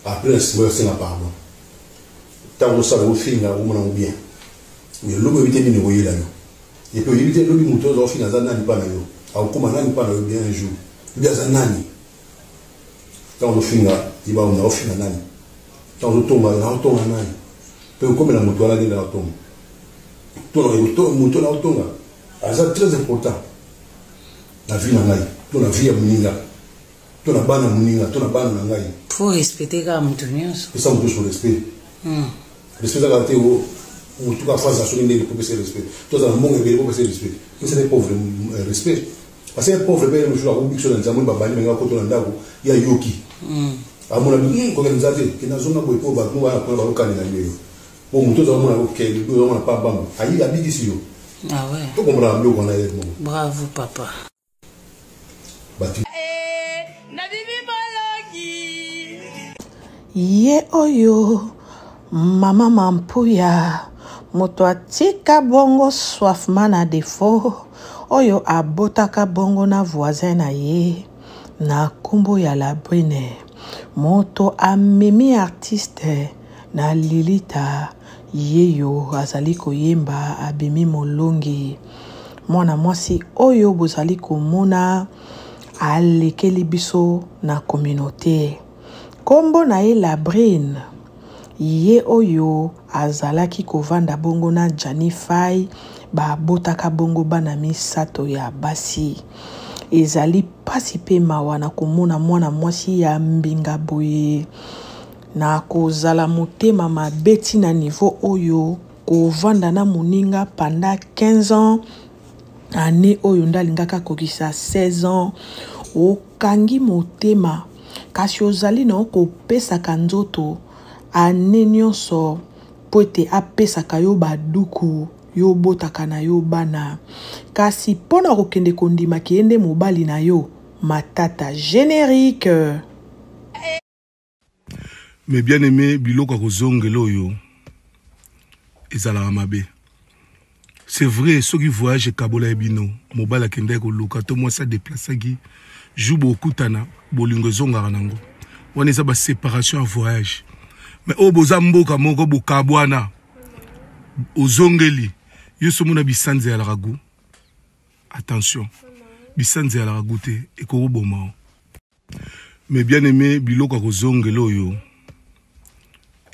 Après na sima osenga pardon. Tango osala ofinga omona ngo bien. Mais lobi oyebi te nini ekoyela yo. Et puis oyebi te lobi moto ozo ofinga aza nani pa na yo. Akokoma nani pa na yo bien un jour. Lobi aza nani. Tango ozofinga yeba na ofinga nani. Tango ozotonga na otonga nani. Pe okomela moto wana ndenge na otonga. To moto na otonga aza très important na vie na ngai to na vie ya moninga. To na bana moninga to na bana na ngai. Faut respecter kaka moto nyonso. Pesa moto nyonso respect. Hmm. Respect ezalaka te o motu kaka faza soki ndenge po pesa respect. To azala mbongo ebele po pesa respect. Pesa pe pauvre euh, respect. Parce que pauvre pe mosusu akobi biso na nzambe babandi bango akota na ndako ya yoki. Hmm. Amona bi hmm, kokende nzambe te kenda zonga boye po bato wana kuna bakokanela yo. Po moto ozala mona kokende ozala mona pa bambo. Ayi abikisi yo. Ah ouais. To comprendre biloko wana ye moko. Bravo papa. Ye oyo mama mampuya moto atika bongo soifma na defaut oyo abotaka bongo na voisin na ye na nkombo ya Labrine moto amemi artiste na lilita yeyo azali koyemba abimi molongi Mwana mwasi oyo bozali komona alekeli biso na communaute. Kombo na ye Labrine. Ye oyo azalaki kovanda bongo na Djanny Fay, babotaka bongo bana misato ya basi. Ezali pasi pe mawa na komona mwana mwasi ya mbinga boye na kozala motema mabe ti na niveau oyo. Kovanda na moninga pendant 15 ans année oyo nde alingaki akokisa 16 ans okangi motema kasi ozali na yo kopesaka nzoto année nyonso mpo ete apesaka yo baduku yo obotaka na yo bana kasi mpo na kokende kondima ke ye nde mobali na yo matata generique. Mais bien aimé, biloko ya kozongela oyo ezalaka mabe. C'est vrai, soki voyage ekabola ye bino, mobali akendaki koluka to mwasi adeplasaki, jour bokutana, bolingo ezongaka nango. Wana eza ba séparation ya voyage. Mais oyo boza mboka moko bokabwana, ozongeli, yo somona bisanza ezalaka gout. Attention, bisanza ezalaka gout te, ekokoboma yo. Mais bien aimé, biloko ya kozongela oyo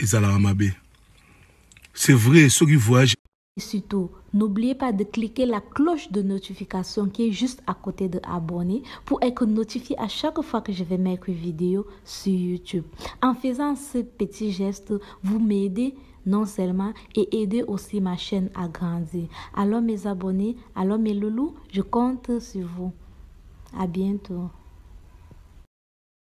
ezalaka mabe. C'est vrai, soki voyage Et surtout, n'oubliez pas de cliquer la cloche de notification qui est juste à côté de abonner pour être notifié à chaque fois que je vais mettre une vidéo sur YouTube. En faisant ce petit geste, vous m'aidez non seulement et aidez aussi ma chaîne à grandir. Alors mes abonnés, alors mes loulous, je compte sur vous. À bientôt.